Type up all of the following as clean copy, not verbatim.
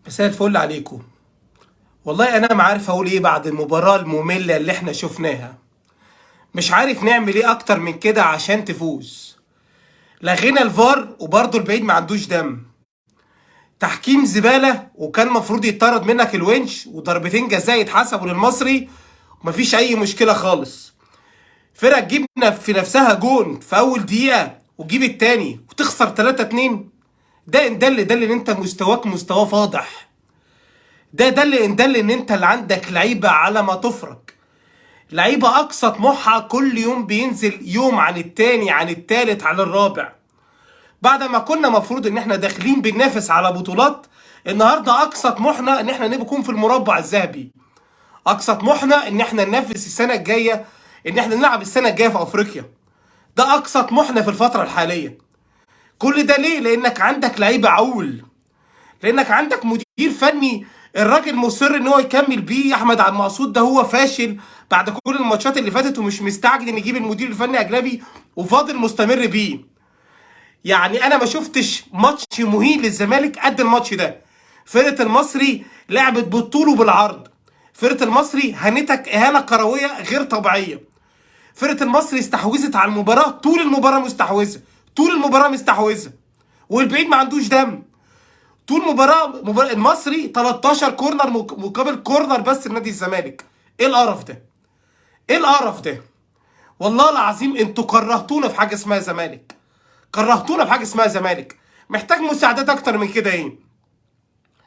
مساء الفل عليكم. والله انا ما عارف اقول ايه بعد المباراة المملة اللي احنا شفناها. مش عارف نعمل ايه اكتر من كده عشان تفوز. لغينا الفار وبرضه البعيد ما عندوش دم. تحكيم زبالة، وكان مفروض يطرد منك الونش وضربتين جزاء يتحسبوا للمصري ومفيش اي مشكلة خالص. فرقة تجيب في نفسها جون في اول دقيقة وتجيب التاني وتخسر 3-2. ده ان دل ان انت مستواك مستوى فاضح. ده دل ان دل ان انت اللي عندك لعيبة على ما تفرج، لعيبة اقصى طموحها كل يوم بينزل يوم عن التاني عن التالت عن الرابع. بعد ما كنا مفروض ان احنا داخلين بننافس على بطولات، النهارده اقصى طموحنا ان احنا نكون في المربع الذهبي. اقصى طموحنا ان احنا ننافس السنة الجاية، ان احنا نلعب السنة الجاية في افريقيا. ده اقصى طموحنا في الفترة الحالية. كل ده ليه؟ لانك عندك لعيبة عول، لانك عندك مدير فني الراجل مصر ان هو يكمل بيه. احمد عبد المقصود ده هو فاشل بعد كل الماتشات اللي فاتت ومش مستعجل ان يجيب المدير الفني اجنبي وفاضل مستمر بيه. يعني انا ما شفتش ماتش مهين للزمالك قد الماتش ده. فرقه المصري لعبت بالطول وبالعرض. فرقه المصري هنتك اهانه كروية غير طبيعية. فرقه المصري استحوذت على المباراة طول المباراة، مستحوذه طول المباراة مستحوذه، والبعيد ما عندوش دم. طول مباراة المصري 13 corner مقابل corner بس لنادي الزمالك. ايه القرف ده؟ ايه القرف ده؟ والله العظيم انتوا كرهتونا في حاجة اسمها زمالك. كرهتونا في حاجة اسمها زمالك. محتاج مساعدات اكتر من كده. ايه؟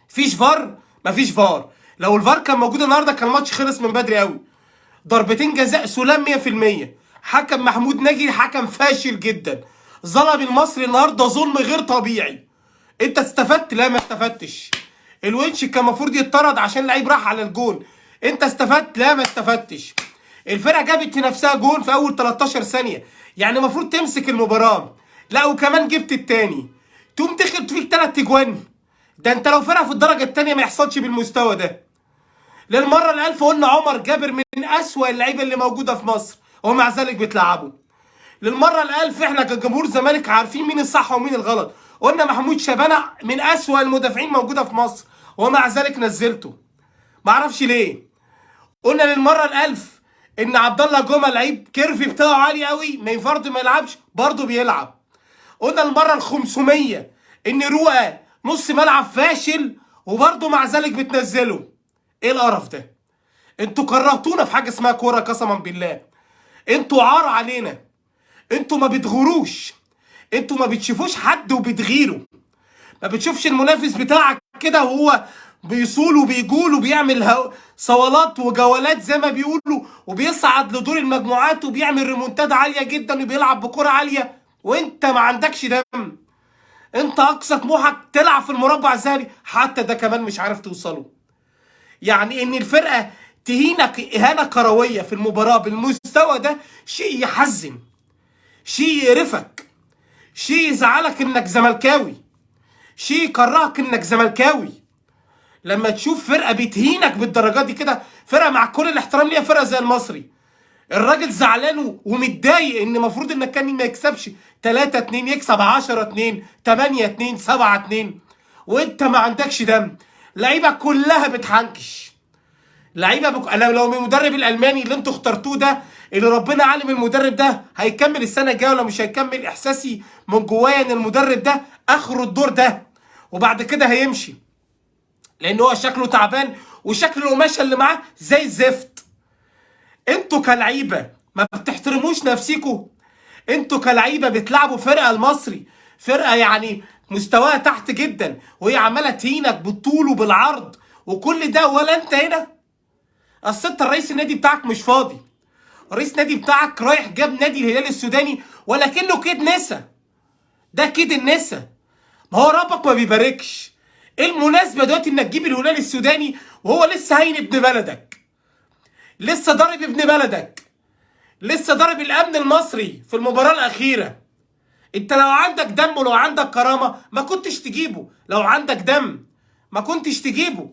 فيش فار؟ مفيش فار. لو الفار كان موجود النهارده كان الماتش خلص من بدري قوي. ضربتين جزاء سلام 100%. حكم محمود ناجي حكم فاشل جدا. ظلم المصري النهارده ظلم غير طبيعي. انت استفدت؟ لا ما استفدتش. الونش كان المفروض يتطرد عشان لعيب راح على الجون. انت استفدت؟ لا ما استفدتش. الفرقة جابت في نفسها جون في اول 13 ثانية، يعني المفروض تمسك المباراة. لا وكمان جبت التاني، تقوم دخلت فيك 3 اجوان. ده انت لو فرقه في الدرجة التانية ما يحصلش بالمستوى ده. للمرة الالف قلنا عمر جابر من اسوأ اللعيبة اللي موجودة في مصر ومع ذلك بتلعبه. للمرة الالف احنا كجمهور زمالك عارفين مين الصح ومين الغلط. قلنا محمود شبانه من اسوأ المدافعين موجودة في مصر ومع ذلك نزلته، معرفش ليه. قلنا للمرة الالف ان عبد الله جمعه لعيب curve بتاعه عالي قوي، ما يفرض ما يلعبش برضه بيلعب. قلنا المرة ال500 ان رؤى نص ملعب فاشل وبرضه مع ذلك بتنزله. ايه القرف ده؟ انتوا كرهتونا في حاجة اسمها كورة قسما بالله. انتوا عار علينا. انتوا ما بتغروش، انتوا ما بتشوفوش حد وبتغيروا. ما بتشوفش المنافس بتاعك كده وهو بيصول وبيجول وبيعمل صوالات وجولات زي ما بيقولوا، وبيصعد لدور المجموعات وبيعمل ريمونتادا عالية جدا وبيلعب بكرة عالية، وانت ما عندكش دم. انت اقصى طموحك تلعب في المربع الذهبي، حتى ده كمان مش عارف توصله. يعني ان الفرقة تهينك اهانة كروية في المباراة بالمستوى ده شيء يحزن، شيء يقرفك، شيء يزعلك انك زملكاوي، شيء يكرهك انك زملكاوي. لما تشوف فرقه بتهينك بالدرجات دي كده، فرقه مع كل الاحترام ليها، فرقه زي المصري، الراجل زعلان ومتضايق ان المفروض انك كان ما يكسبش 3-2، يكسب 10-2، 8-2، 7-2، وانت ما عندكش دم. لعيبة كلها بتحنكش. لعيبة انا لو المدرب الالماني اللي انتوا اخترتوه ده، اللي ربنا عالم المدرب ده هيكمل السنة الجاية ولا مش هيكمل، احساسي من جوايا ان المدرب ده اخره الدور ده وبعد كده هيمشي، لان هو شكله تعبان وشكل القماشه اللي معاه زي الزفت. انتوا كلعيبه ما بتحترموش نفسيكوا. انتوا كلعيبه بتلعبوا فرقه المصري، فرقه يعني مستواها تحت جدا، وهي عماله تهينك بالطول وبالعرض وكل ده، ولا انت هنا. اصل انت الرئيس النادي بتاعك مش فاضي. رئيس النادي بتاعك رايح جاب نادي الهلال السوداني ولكنه كيد نسا. ده كيد النسا. ما هو ربك ما بيباركش. ايه المناسبة دلوقتي انك تجيب الهلال السوداني وهو لسه هين ابن بلدك، لسه ضارب ابن بلدك، لسه ضارب الامن المصري في المباراة الاخيرة. انت لو عندك دم ولو عندك كرامة ما كنتش تجيبه. لو عندك دم ما كنتش تجيبه.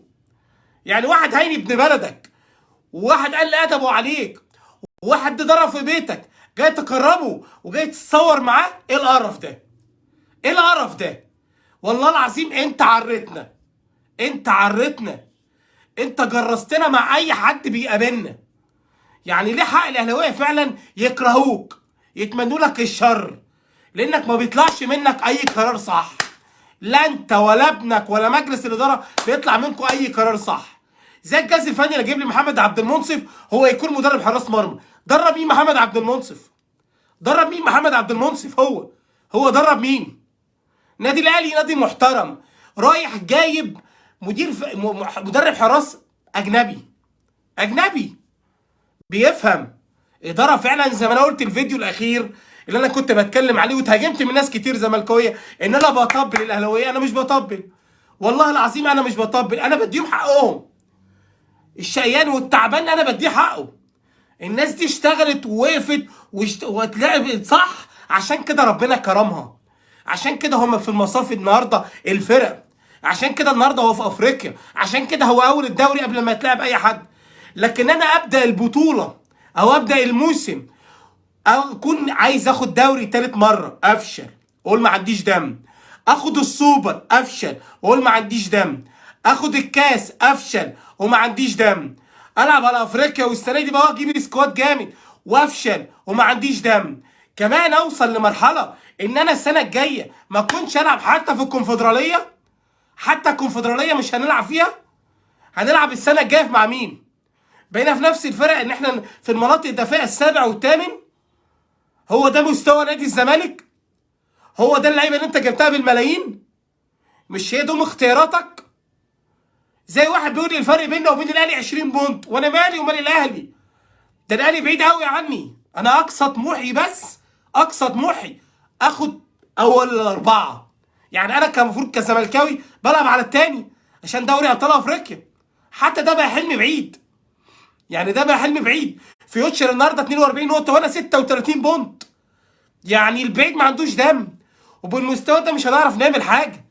يعني واحد هين ابن بلدك، وواحد قال ادبه عليك، وواحد ضرب في بيتك، جاي تكرمه وجاي تتصور معاه. ايه القرف ده؟ ايه القرف ده؟ والله العظيم انت عرتنا. انت عرتنا، انت جرستنا مع اي حد بيقابلنا. يعني ليه حق الاهلاوية فعلا يكرهوك، يتمنوا لك الشر، لانك ما بيطلعش منك اي قرار صح. لا انت ولا ابنك ولا مجلس الادارة بيطلع منكم اي قرار صح. زي الجهاز الفني اللي جايب لي محمد عبد المنصف هو يكون مدرب حراس مرمى. درب مين محمد عبد المنصف؟ درب مين محمد عبد المنصف؟ هو درب مين؟ نادي الاهلي نادي محترم، رايح جايب مدير مدرب حراس اجنبي، اجنبي بيفهم ادارة فعلا. زي ما انا قلت الفيديو الاخير اللي انا كنت بتكلم عليه وتهاجمت من ناس كتير زملكاويه ان انا بطبل الاهلاوية. انا مش بطبل، والله العظيم انا مش بطبل، انا بديهم حقهم. الشقيان والتعبان انا بديه حقه. الناس دي اشتغلت ووقفت واتلعبت صح، عشان كده ربنا كرمها، عشان كده هم في المصاف النهارده الفرق، عشان كده النهارده هو في افريقيا، عشان كده هو اول الدوري قبل ما يتلعب اي حد. لكن انا ابدا البطولة او ابدا الموسم او اكون عايز اخد دوري تالت مرة افشل اقول ما عنديش دم، اخد السوبر افشل واقول ما عنديش دم، اخد الكاس افشل وما عنديش دم، العب على افريقيا والسنة دي بقى اجيب squad جامد وافشل وما عنديش دم. كمان اوصل لمرحلة ان انا السنة الجاية ما اكونش العب حتى في الكونفدراليه، حتى الكونفدراليه مش هنلعب فيها. هنلعب السنة الجاية مع مين؟ بقينا في نفس الفرق ان احنا في المناطق الدافئه السابع والثامن. هو ده مستوى نادي الزمالك؟ هو ده اللعيبة اللي انت جبتها بالملايين؟ مش هي دول اختياراتك؟ زي واحد بيقول لي الفرق بيننا وبين الاهلي 20 بونت، وانا مالي ومال الاهلي؟ ده الاهلي بعيد قوي عني. انا اقصى طموحي، بس اقصى طموحي اخد اول اربعة. يعني انا كمفروض كزملكاوي بلعب على الثاني عشان دوري ابطال افريقيا، حتى ده بقى حلم بعيد. يعني ده بقى حلم بعيد. فيوتشر النهارده 42 نقطة وانا 36 point، يعني البعيد ما عندوش دم، وبالمستوى ده مش هنعرف نعمل حاجة.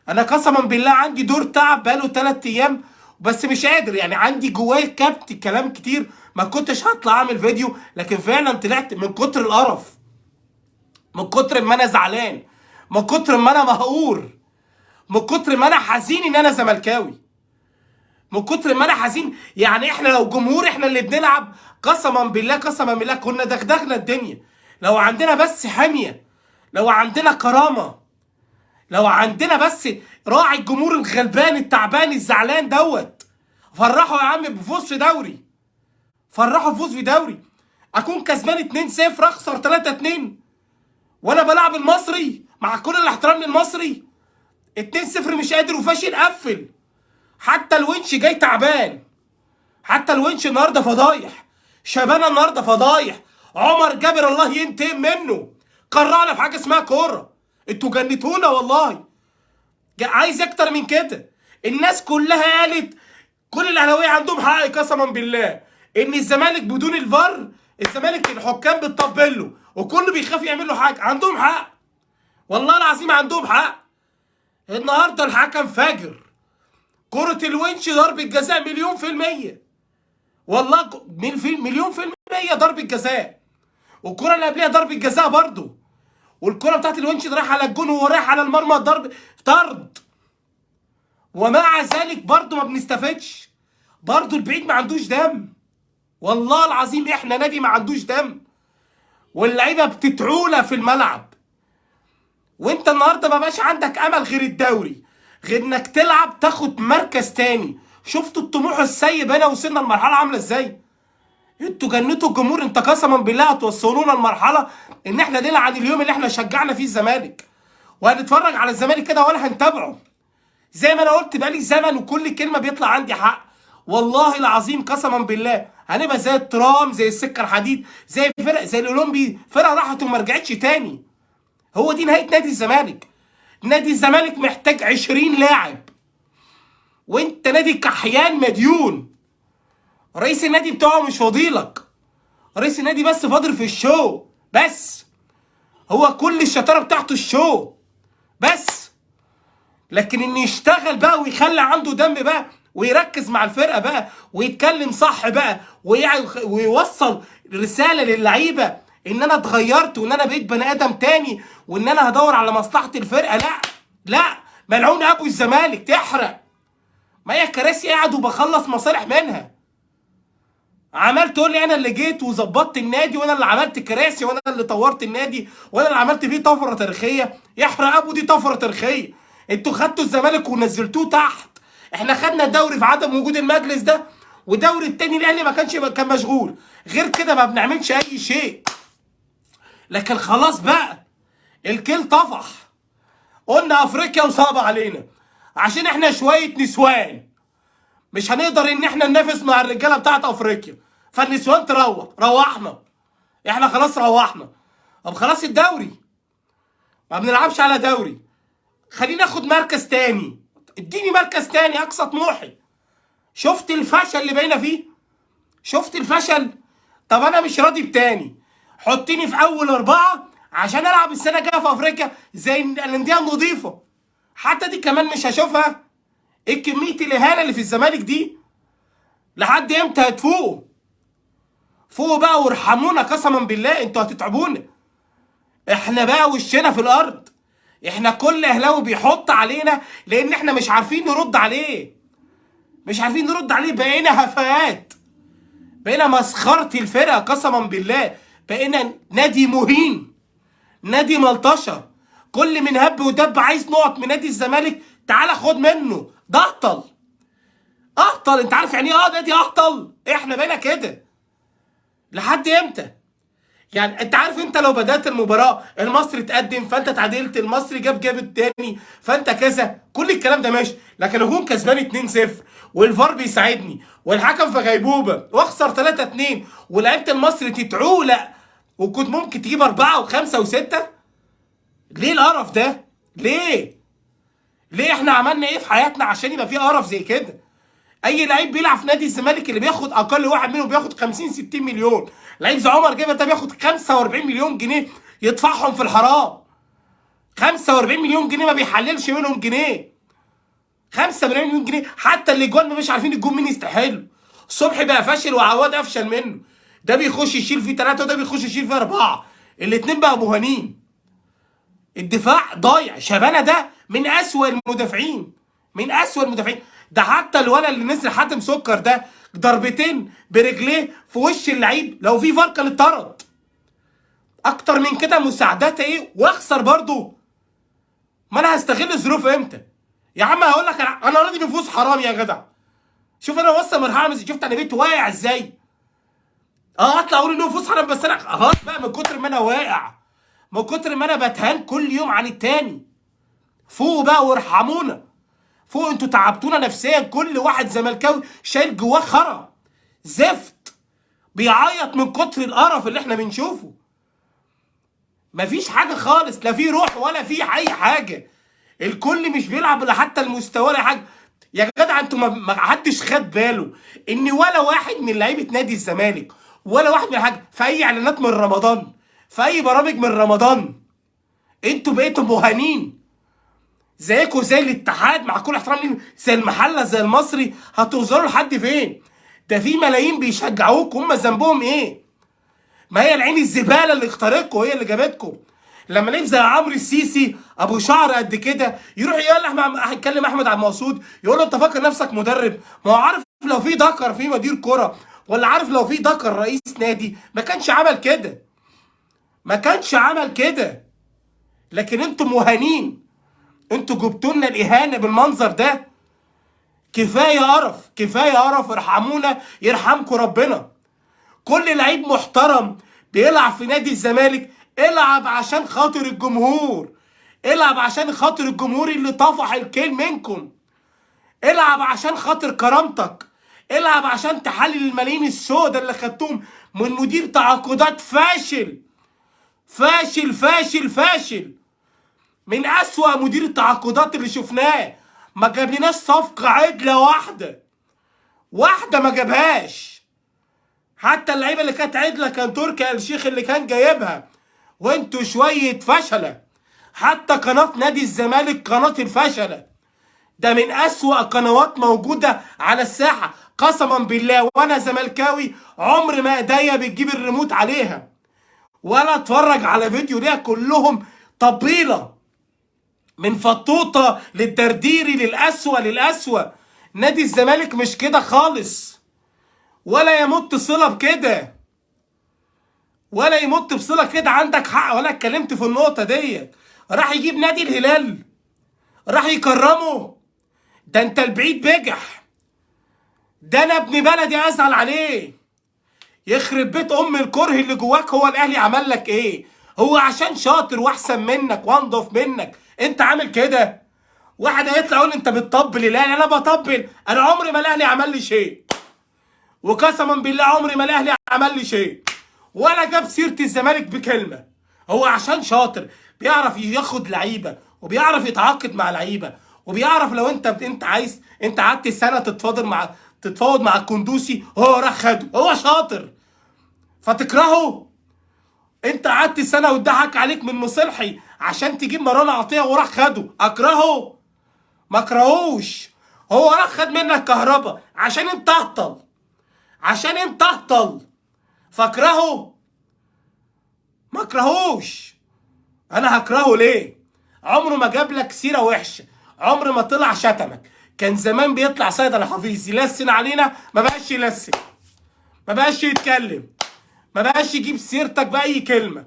انا قسما بالله عندي دور تعب بقاله 3 ايام بس مش قادر، يعني عندي جوايا كبت كلام كتير، ما كنتش هطلع اعمل فيديو، لكن فعلا طلعت من كتر القرف، من كتر ما انا زعلان، من كتر ما انا مهقور، من كتر ما انا حزين ان انا زملكاوي، من كتر ما انا حزين. يعني احنا لو جمهور احنا اللي بنلعب قسما بالله، قسما بالله كنا دغدغنا الدنيا. لو عندنا بس حمية، لو عندنا كرامة، لو عندنا بس راعي الجمهور الغلبان التعبان الزعلان دوت، فرحوا يا عم بفوز في دوري، فرحوا بفوز في دوري. اكون كسبان 2-0 اخسر 3-2 وانا بلعب المصري، مع كل الاحترام للمصري، 2-0 مش قادر وفاشل قفل. حتى الونش جاي تعبان، حتى الونش النهارده فضايح، شبانه النهارده فضايح. عمر جابر الله ينتقم منه، قرعنا في حاجة اسمها كورة. انتوا جنتونا والله، عايز اكتر من كده. الناس كلها قالت، كل الاهلاوية عندهم حق قسما بالله، ان الزمالك بدون الفار، الزمالك الحكام بتطبل له وكله بيخاف يعمل له حاجة. عندهم حق والله العظيم، عندهم حق. النهارده الحكم فاجر، كرة الونش ضربة جزاء 1,000,000%، والله 1,000,000% ضربة جزاء. والكرة اللي قبلها ضربة جزاء برضه، والكرة بتاعت الونش رايحة على الجون وهو رايح على المرمى ضرب طرد. ومع ذلك برضه ما بنستفدش، برضه البعيد ما عندوش دم. والله العظيم احنا نادي ما عندوش دم، واللعيبة بتتعولى في الملعب. وانت النهارده ما بقاش عندك امل غير الدوري، غير انك تلعب تاخد مركز تاني. شفتوا الطموح السيب هنا وصلنا لمرحلة عامله ازاي؟ انتوا جنتوا الجمهور. انت قسما بالله هتوصلونا لمرحلة ان احنا نلعن اليوم اللي احنا شجعنا فيه الزمالك، وهنتفرج على الزمالك كده ولا هنتابعه. زي ما انا قلت بقالي زمن وكل كلمة بيطلع عندي حق، والله العظيم قسما بالله هنبقى زي الترام، زي السكة الحديد، زي فرق زي الاولمبي، فرقه راحت وما رجعتش تاني. هو دي نهاية نادي الزمالك. نادي الزمالك محتاج 20 لاعب، وانت نادي كحيان مديون. رئيس النادي بتاعه مش فاضيلك، رئيس النادي بس فاضل في الشو بس، هو كل الشطارة بتاعته الشو بس. لكن ان يشتغل بقى ويخلي عنده دم بقى ويركز مع الفرقة بقى ويتكلم صح بقى ويوصل رسالة للعيبة ان انا اتغيرت وان انا بقيت بني ادم تاني وان انا هدور على مصلحة الفرقة. لا لا، ملعون ابو الزمالك، تحرق. ما هي كراسي قاعد وبخلص مصالح منها. عمال تقول لي انا اللي جيت وظبطت النادي، وانا اللي عملت كراسي، وانا اللي طورت النادي، وانا اللي عملت فيه طفرة تاريخية. يحرق ابو دي طفرة تاريخية. انتوا خدتوا الزمالك ونزلتوه تحت. احنا خدنا دوري في عدم وجود المجلس ده، ودوري التاني الاهلي ما كانش، كان مشغول، غير كده ما بنعملش اي شيء. لكن خلاص بقى الكل طفح. قلنا افريقيا وصعب علينا عشان احنا شوية نسوان، مش هنقدر ان احنا ننافس مع الرجالة بتاعت افريقيا، فالنسوان تروح. روحنا احنا خلاص، روحنا. طب خلاص الدوري ما بنلعبش على دوري، خلينا اخد مركز تاني، اديني مركز تاني اقصى طموحي. شفت الفشل اللي بقينا فيه؟ شفت الفشل؟ طب انا مش راضي بتاني، حطيني في اول 4 عشان العب السنة الجاية في افريقيا زي الاندية النظيفة. حتى دي كمان مش هشوفها. ايه كمية الاهانة اللي في الزمالك دي؟ لحد امتى هتفوقوا؟ فوقوا بقى وارحمونا، قسما بالله انتوا هتتعبونا. احنا بقى وشنا في الارض، احنا كل اهلاوي بيحط علينا لان احنا مش عارفين نرد عليه، مش عارفين نرد عليه. بقينا هفاءات، بقينا مسخرة الفرقة قسما بالله، بقينا نادي مهين، نادي ملطشه. كل من هب ودب عايز نقط من نادي الزمالك، تعالى خد منه. ده اهطل، اهطل. انت عارف يعني ايه نادي اهطل؟ احنا بقينا كده. لحد امتى؟ يعني انت عارف انت لو بدات المباراة المصري تقدم فانت تعادلت، المصري جاب التاني فانت كذا، كل الكلام ده ماشي. لكن اكون كسبان 2-0 والفار بيساعدني والحكم في غيبوبة واخسر 3-2 ولعيبة المصري تتعولق وكنت ممكن تجيب 4 و5 و6. ليه القرف ده؟ ليه؟ ليه احنا عملنا ايه في حياتنا عشان يبقى في قرف زي كده؟ اي لعيب بيلعب في نادي الزمالك اللي بياخد اقل واحد منهم بياخد 50 60 مليون، لعيب زي عمر جابر ده بياخد 45 مليون جنيه يدفعهم في الحرام. 45 مليون جنيه ما بيحللش منهم جنيه. 45 مليون جنيه حتى الاجوان ما مش عارفين الجون مين يستحله. صبحي بقى فاشل وعواد افشل منه، ده بيخش يشيل فيه 3 وده بيخش يشيل فيه 4، الاثنين بقى مهانين. الدفاع ضايع، شبانه ده من اسوأ المدافعين، من اسوأ المدافعين. ده حتى الولد اللي نزل حاتم سكر ده ضربتين برجليه في وش اللعيب، لو في فار كان اتطرد. اكتر من كده مساعدات ايه؟ واخسر برضو. ما انا هستغل الظروف امتى يا عم؟ هقول لك انا راضي بفوز حرام يا جدع. شوف انا وصل مرحلة، شفت انا بيت واقع ازاي؟ اطلع اقول انه فوز حرام، بس انا خلاص بقى من كتر ما انا واقع، من كتر ما انا بتهان كل يوم عن التاني. فوقوا بقى وارحمونا، فوق، انتوا تعبتونا نفسيا. كل واحد زملكاوي شايل جواه خرا زفت، بيعيط من كتر القرف اللي احنا بنشوفه. مفيش حاجة خالص، لا في روح ولا في اي حاجة. الكل مش بيلعب لا حتى المستوى ولا حاجة. يا جدع انتوا ما حدش خد باله ان ولا واحد من لعيبة نادي الزمالك ولا واحد من حاجة في اي اعلانات من رمضان، في اي برامج من رمضان. انتوا بقيتوا مهانين، زيكوا زي الاتحاد مع كل احترام ليهم، زي المحلة، زي المصري. هتوصلوا لحد فين؟ ده في ملايين بيشجعوك، هم ذنبهم ايه؟ ما هي العين الزبالة اللي اختارتكم هي اللي جابتكم. لما لعيب زي عمرو السيسي ابو شعر قد كده يروح يقول احمد، يتكلم احمد عبد المقصود يقول له انت فاكر نفسك مدرب؟ ما هو عارف لو في دكر في مدير كره، ولا عارف لو في دكر رئيس نادي ما كانش عمل كده، ما كانش عمل كده. لكن انتوا مهانين، انتوا جبتوا لنا الاهانة بالمنظر ده. كفاية قرف، كفاية قرف، ارحمونا يرحمكم ربنا. كل لعيب محترم بيلعب في نادي الزمالك العب عشان خاطر الجمهور، العب عشان خاطر الجمهور اللي طفح الكيل منكم، العب عشان خاطر كرامتك، العب عشان تحلل الملايين السوداء اللي خدتهم من مدير تعاقدات فاشل فاشل فاشل فاشل، من أسوأ مدير التعاقدات اللي شفناه. ما جابلناش صفقة عدلة واحدة، واحدة ما جابهاش. حتى اللعيبة اللي كانت عدلة كان تركي آل الشيخ اللي كان جايبها، وانتوا شوية فشلة. حتى قناة نادي الزمالك قناة الفشلة، ده من أسوأ قنوات موجودة على الساحة قسما بالله. وانا زملكاوي عمر ما ايديا بتجيب الريموت عليها ولا اتفرج على فيديو ليها، كلهم طبيلة من فطوطة للدرديري للأسوأ للأسوأ. نادي الزمالك مش كده خالص، ولا يمت صله بكده، ولا يمت بصله كده. عندك حق، ولا اتكلمت في النقطة ديت. راح يجيب نادي الهلال، راح يكرمه، ده انت البعيد بجح، ده انا ابن بلدي ازعل عليه. يخرب بيت ام الكره اللي جواك. هو الاهلي عمل لك ايه؟ هو عشان شاطر واحسن منك وانضف منك انت عامل كده؟ واحد هيطلع يقول انت بتطبل الاهلي. انا بطبل؟ انا عمري ما الاهلي عمل لي شيء، وقسما بالله عمري ما الاهلي عمل لي شيء، ولا جاب سيره الزمالك بكلمه. هو عشان شاطر بيعرف ياخد لعيبة، وبيعرف يتعاقد مع لعيبة، وبيعرف لو انت عايز، انت قعدت سنة تتفاوض مع الكندوسي، هو راح خده، هو شاطر فتكرهه. انت قعدت سنة واتضحك عليك من مصلحي عشان تجيب مروان عطية وراح خده، اكرهه؟ ما اكرهوش. هو راح خد منك كهربا عشان انت اهطل، عشان انت اهطل، فاكرهه؟ ما اكرهوش. انا هكرهه ليه؟ عمره ما جاب لك سيره وحشة، عمره ما طلع شتمك. كان زمان بيطلع سيد الحفيظ يلسن علينا، ما بقاش يلسن، ما بقاش يتكلم، ما بقاش يجيب سيرتك باي كلمة.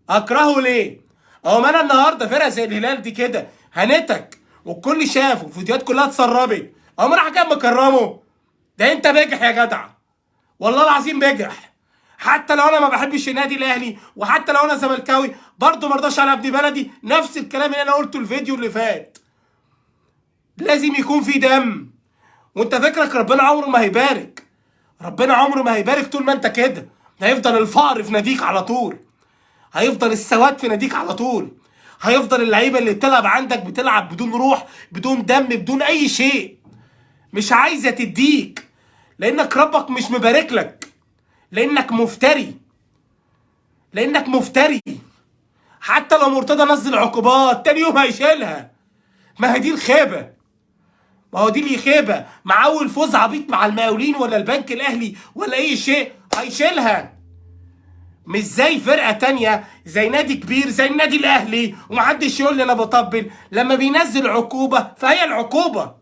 اكرهه ليه؟ اهو ما انا النهارده فرقه زي الهلال دي كده هنتك، والكل شافه، الفيديوهات كلها اتسربت، اقوم راح جاي مكرمة. ده انت بجح يا جدع، والله العظيم بجح. حتى لو انا ما بحبش النادي الاهلي، وحتى لو انا زملكاوي، برضه ما ارضاش على ابن بلدي. نفس الكلام اللي انا قلته الفيديو اللي فات، لازم يكون في دم. وانت فكرك ربنا عمره ما هيبارك؟ ربنا عمره ما هيبارك طول ما انت كده. هيفضل الفقر في ناديك على طول، هيفضل السواد في ناديك على طول، هيفضل اللعيبة اللي بتلعب عندك بتلعب بدون روح، بدون دم، بدون اي شيء، مش عايزه تديك، لانك ربك مش مبارك لك، لانك مفتري، لانك مفتري. حتى لو مرتضى نزل عقوبات تاني يوم هيشيلها. ما هي دي الخيبه، ما هو دي الخيبه. مع اول فوز عبيط مع المقاولين ولا البنك الاهلي ولا اي شيء هيشيلها. مش زي فرقه تانية، زي نادي كبير زي النادي الاهلي، ومحدش يقول لي انا بطبل. لما بينزل عقوبه فهي العقوبة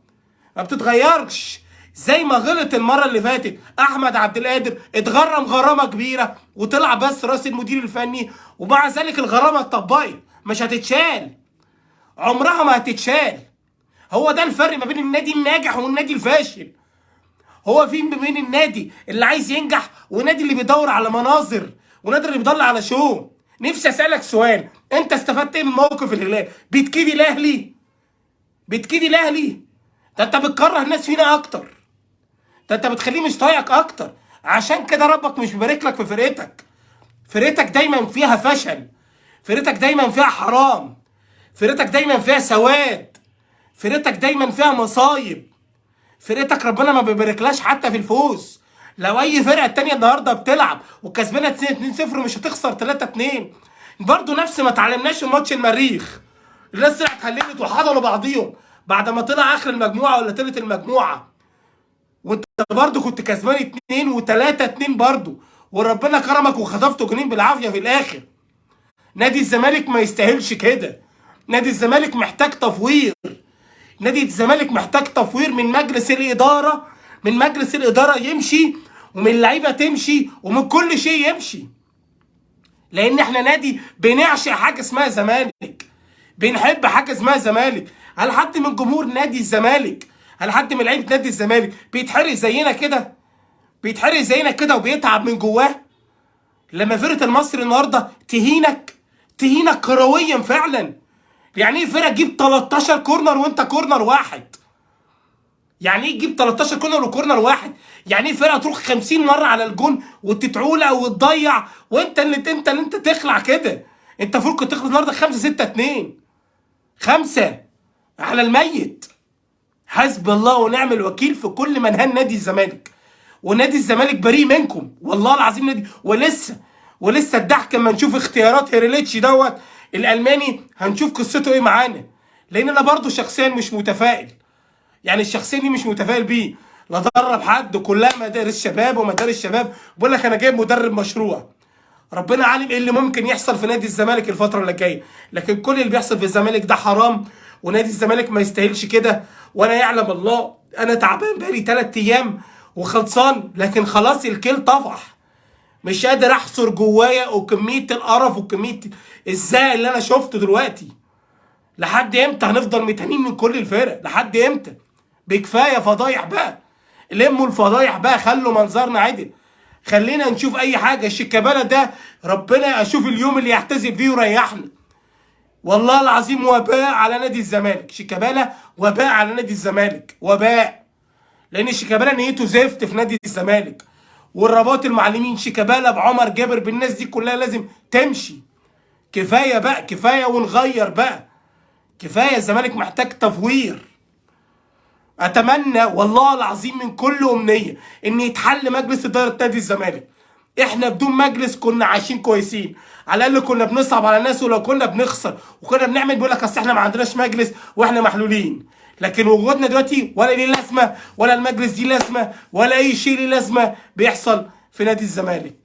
ما بتتغيرش. زي ما غلط المرة اللي فاتت احمد عبد القادر، اتغرم غرامة كبيرة وطلع بس راس المدير الفني، ومع ذلك الغرامة اتطبقت، مش هتتشال، عمرها ما هتتشال. هو ده الفرق ما بين النادي الناجح والنادي الفاشل. هو في ما بين النادي اللي عايز ينجح والنادي اللي بيدور على مناظر والنادي اللي بيدور على شو. نفسي اسالك سؤال، انت استفدت ايه من موقف الهلال؟ بتكيدي الاهلي، بتكيدي الاهلي. ده انت بتكره الناس فينا اكتر، ده انت بتخليه مش طايقك اكتر. عشان كده ربك مش مبارك لك في فرقتك. فرقتك دايما فيها فشل، فرقتك دايما فيها حرام، فرقتك دايما فيها سواد، فرقتك دايما فيها مصايب، فرقتك ربنا ما بيباركلهاش حتى في الفوز. لو اي فرقه تانية النهارده بتلعب وكسبانه 2-0 مش هتخسر 3-2. برضه نفس ما اتعلمناش في ماتش المريخ، الناس طلعت هللت وحضنوا بعضيهم بعد ما طلع اخر المجموعة ولا تالت المجموعة، وانت برضه كنت كسبان 2 و3-2 برضه، وربنا كرمك وخطفته جونين بالعافية في الاخر. نادي الزمالك ما يستاهلش كده. نادي الزمالك محتاج تفوير، نادي الزمالك محتاج تفوير من مجلس الادارة، من مجلس الادارة يمشي، ومن اللعيبة تمشي، ومن كل شيء يمشي. لان احنا نادي بنعشق حاجة اسمها زمالك، بنحب حاجة اسمها زمالك. هل حد من جمهور نادي الزمالك، هل حد من لعيبة نادي الزمالك بيتحرق زينا كده؟ بيتحرق زينا كده وبيتعب من جواه لما فرقه المصري النهارده تهينك، تهينك كرويا فعلا. يعني ايه فرقه تجيب 13 corner وانت corner واحد؟ يعني ايه تجيب 13 corner و corner واحد؟ يعني ايه فرقه تروح 50 مرة على الجون وتتعولق وتضيع وانت اللي انت تخلع كده؟ انت فرقه تخلص النهارده 5-6-2 5 على الميت. حسب الله ونعم الوكيل في كل من هان نادي الزمالك، ونادي الزمالك بريء منكم والله العظيم. نادي ولسه الضحك لما نشوف اختيارات هيريليتش دوت الالماني، هنشوف قصته ايه معانا. لان انا برضو شخصيا مش متفائل، يعني الشخصية دي مش متفائل بيه. لا درب حد، كلها مدارس شباب ومدارس شباب. بقول لك انا جايب مدرب مشروع، ربنا عالم ايه اللي ممكن يحصل في نادي الزمالك الفترة اللي جاية. لكن كل اللي بيحصل في الزمالك ده حرام، ونادي الزمالك ما يستاهلش كده. وانا يعلم الله انا تعبان بقالي 3 ايام وخلصان، لكن خلاص الكيل طفح، مش قادر احصر جوايا وكمية القرف وكمية الزهق اللي انا شفته دلوقتي. لحد امتى هنفضل متهانين من كل الفرق؟ لحد امتى؟ بكفايه فضايح بقى، لموا الفضايح بقى، خلوا منظرنا عدل، خلينا نشوف اي حاجة. شيكابالا ده ربنا اشوف اليوم اللي يحتزم فيه ويريحنا. والله العظيم وباء على نادي الزمالك، شيكابالا وباء على نادي الزمالك، وباء. لان شيكابالا نيته زفت في نادي الزمالك، والرباط المعلمين شيكابالا بعمر جابر بالناس دي كلها لازم تمشي. كفاية بقى، كفاية ونغير بقى، كفاية. الزمالك محتاج تفوير. اتمنى والله العظيم من كل امنية ان يتحل مجلس ادارة نادي الزمالك. احنا بدون مجلس كنا عايشين كويسين، على الاقل كنا بنصعب على الناس، ولو كنا بنخسر وكنا بنعمل بيقول لك اصل احنا ما عندناش مجلس واحنا محلولين. لكن وجودنا دلوقتي ولا ليه لازمه، ولا المجلس دي لازمه، ولا اي شيء ليه لازمه بيحصل في نادي الزمالك.